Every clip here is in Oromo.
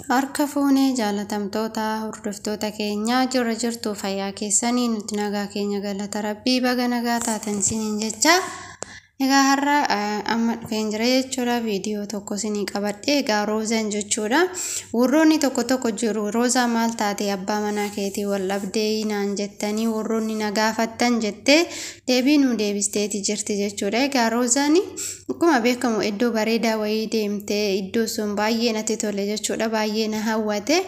Harka fuunee jaalatamtoota hordoftoota keenyaa, jirra jirtu? Fayyaa keessanii? Nuti nagaa keenya, galata Rabbii. Baga nagaa taatan isiniin jecha. Egaa har'a amma dhufeen jira jechuudha, viidiyoo tokko isinii qabadhe. Egaa Roozaan jechuudha, warroonni tokko tokko jiru, "Roozaa, maal taate? Abbaa manaa keetii wal dhabdee?" naan jettanii warroonni na gaafattan jettee deebii nu deebisteeti jirti jechuudha. Egaa Roozaan akkuma beekamu iddoo bareedaa wayii deemtee, iddoo sun baay'ee natti tole jechuudha, baay'ee na hawwate.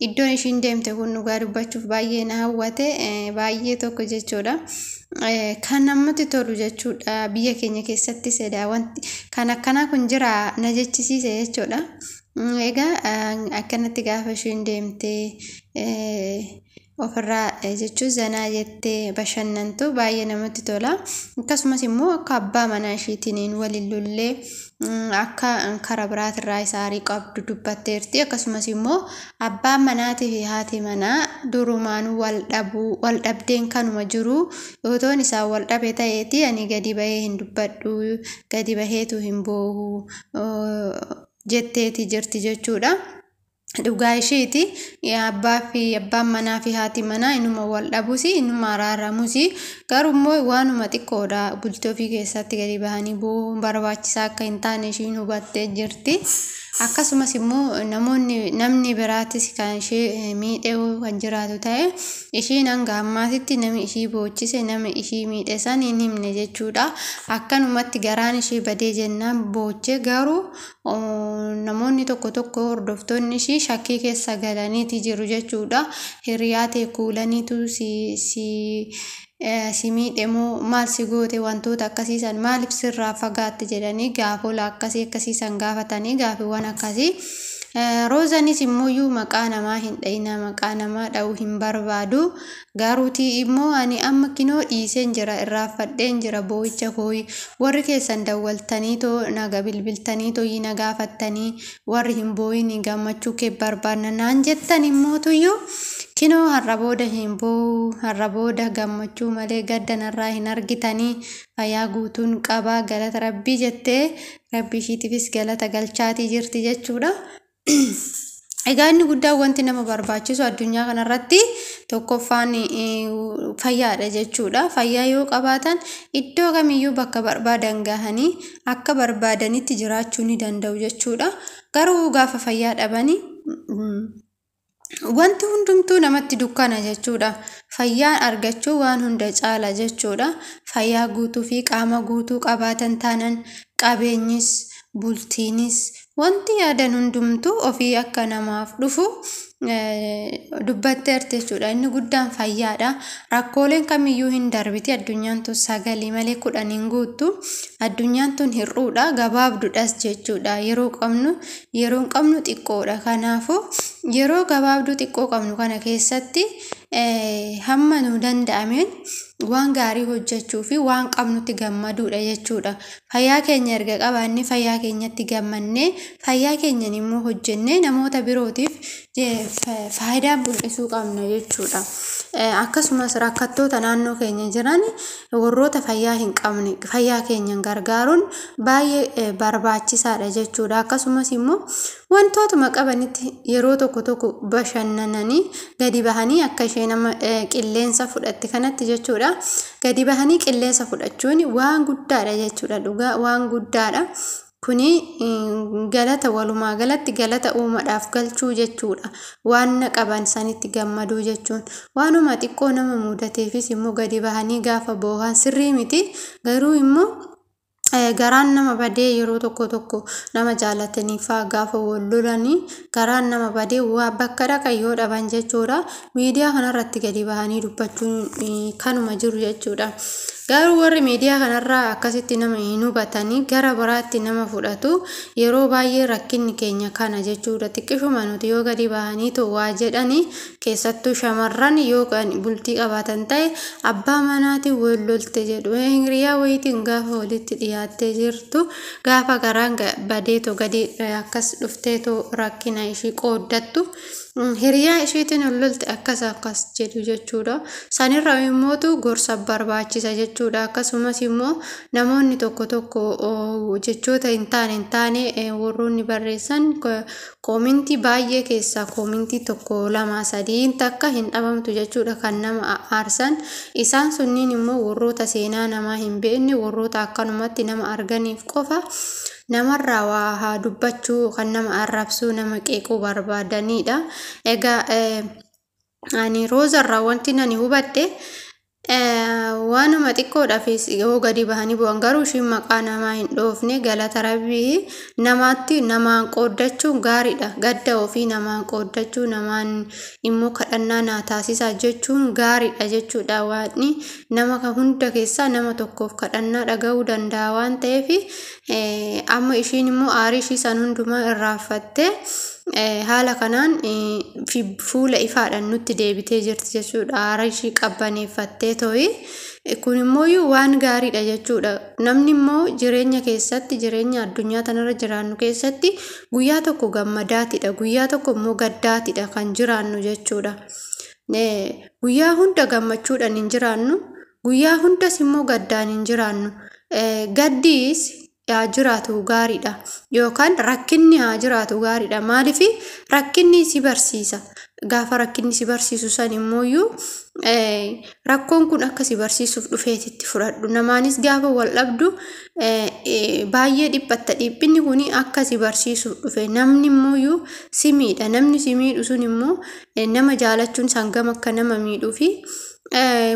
Iddoon ishiin deemte kun dhugaa dubbachuuf baay'ee na hawwate, baay'ee tokko jechuudha. Kan namatti tolu jechuudha. Biyya keenya keessatti sedaa wanti kan akkanaa kun jira na jechisiise jechuudha. Egaa akkanatti gaafa ishiin deemtee ofirraa jechuun zanaa jettee bashannantu baay'ee namatti tola. Akkasumas immoo akka abbaa manaa ishiitiin waliin lollee akka karaa biraatirraa isaa qabdu dubbatteerti. Akkasumas immoo abbaan manaatii fi haati manaa durumaan wal dhabuu, wal dhabdeen kanuma jiru. Yootoon isaan wal dhabe ta'eeti ani gadi bahee hin dubbadhu, gadi baheetu hin boohu jetteeti jirti jechuudha. Dhugaa isheeti. Abbaa fi abbaan manaa fi haati manaa inuma wal dhabus, inuma araaramus, garuu immoo waanuma xiqqoodha. Bultii ofii keessatti gadi bahanii boo'uun barbaachisaa akka hin taane ishiin hubattee jirti. Akkasumas immoo namoonni, namni biraatis kan ishee miidhee kan jiraatu ta'e, ishiin hanga ammaatitti namni ishii boochise, namni ishii miidhe san hin himne jechuudha. Akkanumatti garaan ishee badee jennaan booche. Garuu namoonni tokko tokko, hordoftoonni ishii, shakkii keessa galaniiti jiru jechuudha. Hiriyaa ta'e kuulaniitu si miidhe moo, maal si goote, wantoota akkasiisan, maaliif sirraa fagaatte jedhanii gaafola akkasii akkasiisan gaafatanii, gaafiiwwan akkasii. Roozanis immoo maqaa namaa hin dhayina, maqaa namaa dha'uu hin barbaadu. Garuutii immoo ani amma kinoo dhiiseen jira, irraanfadheen jira boo'icha kooyi. Warri keessan dawwaltanii too naga bilbiltanii too na gaafattanii, warri hin boo'in, gammachuu kee barbaadna naan jettan immoo tuyyuu kinoo har'a booda hin boo'u, har'a booda gammachuu malee gadda narraa hin argitanii, fayyaa guutuun qabaa, galata Rabbii jettee Rabbii ishiitiifis galata galchaatii jirti jechuudha. Egaa inni guddaan wanti nama barbaachisu addunyaa kanarratti tokkoffaan fayyaadha jechuudha. Fayyaa yoo qabaatan iddoo kamiyyuu bakka barbaadan gahanii akka barbaadanitti jiraachuu ni danda'u jechuudha. Garuu gaafa fayyaa dhabanii wanti hundumtuu namatti dukkana jechuudha. Fayyaan argachuu waan hunda caala jechuudha. Fayyaa guutuu fi qaama guutuu qabaatan taanan qabeenyis, bultiinis, wanti yaadan hundumtuu ofii akka namaaf dhufu dubbatteerti jechuudha. Inni guddaan fayyaadha. Rakkooleen kamiyyuu hin darbiti. Addunyaan tun sagalii malee 10 hin guuttu. Addunyaan tun hir'uudha. Gabaabduudhas jechuudha. Yeroo qabnu, yeroon qabnu xiqqoodha. Kanaafuu yeroo gabaabduu xiqqoo qabnu kana keessatti hamma nu danda'ameen waan gaarii hojjechuu fi waan qabnutti gammaduudha jechuudha. Fayyaa keenya erga qabaannee, fayyaa keenyatti gammannee, fayyaa keenyan immoo hojjennee namoota birootiif faayidaa mul'isuu qabna jechuudha. Akkasumas rakkattoota naannoo keenya jiran, warroota fayyaa hin qabne, fayyaa keenyan gargaaruun baay'ee barbaachisaadha jechuudha. Akkasumas immoo wantootuma qabanitti yeroo tokko tokko bashannananii gadi bahanii, akka ishee nama qilleensa fudhatte kanatti jechuudha. Gadi bahanii qilleensa fudhachuun waan guddaadha jechuudha. Dhugaa waan guddaadha. Kuni galata, walumaa galatti galata uumaadhaaf galchuu jechuudha. Waan qaban sanitti gammaduu jechuun waanuma xiqqoo nama mudateefis immoo gadi bahanii gaafa boohan sirrii miti. Garuu immoo garaan nama badee yeroo tokko tokko nama jaalatanii faa gaafa wal lolanii garaan nama badee waa bakka dhaqan yoo dhaban jechuudha. Miidiyaa kanarratti gadi bahanii dubbachuun kanuma jiru jechuudha. Garuu warri miidiyaa kanarraa akkasitti nama hin hubatanii gara biraatti nama fudhatu. Yeroo baay'ee rakkinni keenya kana jechuudha. Xiqqishuma nuti yoo gadi bahanii waa jedhanii, keessattuu shamarran yoo bultii qabaatan ta'e, abbaa manaatiin wal lolte jedhu. Hiriyaa wayiitiin gaafa walitti dhiyaattee jirtu, gaafa garaan badeetoo gadi akkas dhufteetoo rakkina ishii qooddattu, Hiriyaa isheetiin ol lolte akkas akkas jedhu jechuudha. Sanirra immootu gorsa barbaachisa jechuudha. Akkasumas immoo namoonni tokko tokko jechoota hin taane hin taane warroonni barreessan koomintii baay'ee keessaa koomintii 1 2 3 takka hin dhabamtu jechuudha kan nama aarsan. Isaan sunniin immoo warroota seenaa namaa hin beekne, warroota akkanumatti nama arganiif qofa namarraa waa haa dubbachuu, kan nama arrabsuu, nama qeequu barbaadanidha. Egaa ani Roozarraa wanti ani hubadhe, waanuma xiqqoodhaafis yoo gadi bahanii bu'an, garuu ishiin maqaa namaa hin dhoofne, galata Rabbii. Namaatti namaan qooddachuun gaariidha. Gadda ofii namaan qooddachuu, namaan immoo kadhannaa naa taasisaa jechuun gaariidha jechuudha. Waaqni nama hunda keessaa nama tokkoof kadhannaa dhaga'uu danda'a waan ta'eef, amma ishiin immoo aarii ishii san hundumaa irraanfattee haala kanaan fuula ifaadhaan nutti deebitee jirti jechuudha. Aara ishii qabbaneeffattee to'i. Kun immoo waan gaariidha jechuudha. Namni immoo jireenya keessatti, jireenya addunyaa tanarra jiraannu keessatti, guyyaa tokko gammadaatidha. Guyyaa tokko immoo gaddaatidha kan jiraannu jechuudha. Guyyaa hunda gammachuudhaan hin jiraannu. Guyyaa hundas immoo gaddaan hin jiraannu. Gaddiis haa jiraatu gaariidha. Yookaan rakkinni haa jiraatu gaariidha. Maaliif? Rakkinni si barsiisa. Gaafa rakkinni si barsiisu san immooyyuu, rakkoon kun akka si barsiisuuf dhufeetitti fudhadhu. Namaanis gaafa wal dhabdu baay'ee dhiphatta. Dhiphinni kun akka si barsiisuuf dhufe. Namni immooyyuu si miidha. Namni si miidhu sun immoo nama jaalachuun sangam akka nama miidhuu fi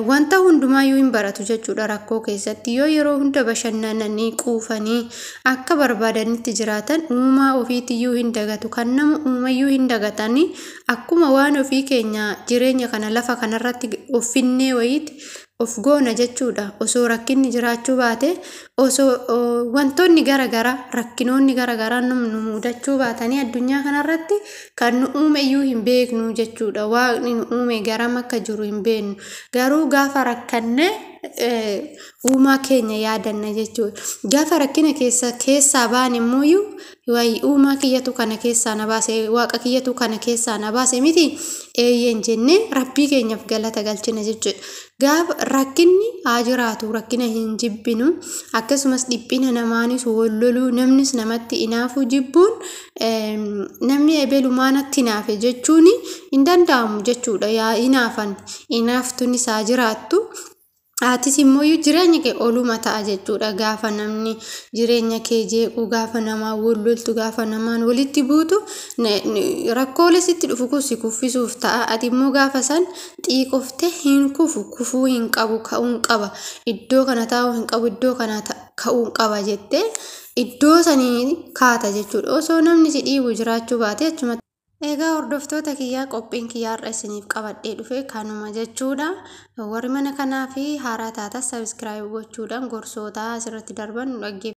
wanta hundumaayyuu hin baratu jechuudha rakkoo keessatti. Yoo yeroo hunda bashannananii quufanii akka barbaadanitti jiraatan, uumaa ofiitiyyuu hin dagatu. Kan nama uumayyuu hin dagatanii, akkuma waan ofii keenya jireenya kana lafa kanarratti of finnee wayiiti of goona jechuudha. Osoo rakkinni jiraachuu baate, osoo wantoonni garaagaraa, rakkinoonni garaagaraa nu mudachuu baatanii, addunyaa kanarratti kan nu uume iyyuu hin beeknu jechuudha. Waaqni nu uume garam akka jiru hin beeknu. Garuu gaafa rakkanne uumaa keenya yaadanna jechuudha. Gaafa rakkina keessaa baane immoo, wayi uumaa kiyyatu kana keessaa na baase, waaqa kiyyatu kana keessaa na baase miti eeyyeen jennee Rabbii keenyaaf galata galchina jechuudha. Gaafa rakkinni haa jiraatu, rakkina hin jibbinu. Akkasumas dhiphina namaanis wal loluu, namnis namatti inaafuu jibbuun, namni ebelumaanatti inaafe jechuun hin danda'amu jechuudha. Yaa inaafan, inaaftunis haa jiraattu. Atis immoo jireenya kee oluma ta'a jechuudha. Gaafa namni jireenya kee jeequ, gaafa namaan wal loltu, gaafa namaan walitti buutu, rakkoolee sitti dhufu kun si kuffisuuf ta'a. Ati immoo gaafa san xiiqoftee, hin kufu, kufuu hin qabu, ka'uun qaba. Iddoo kana taa'uu hin qabu, iddoo kana ka'uun qaba jettee iddoo sanii kaata jechuudha. Osoo namni si dhiibu jiraachuu baate achumatti. Egaa hordoftoota kiyyaa, qophiin kiyyaa har'a isiniif qabadhee dhufe kanuma jechuudha. Warri mana kanaa fi haaraa taatan subscribe gochuudhaan gorsoota asirratti darban nu dhaggeeffatu.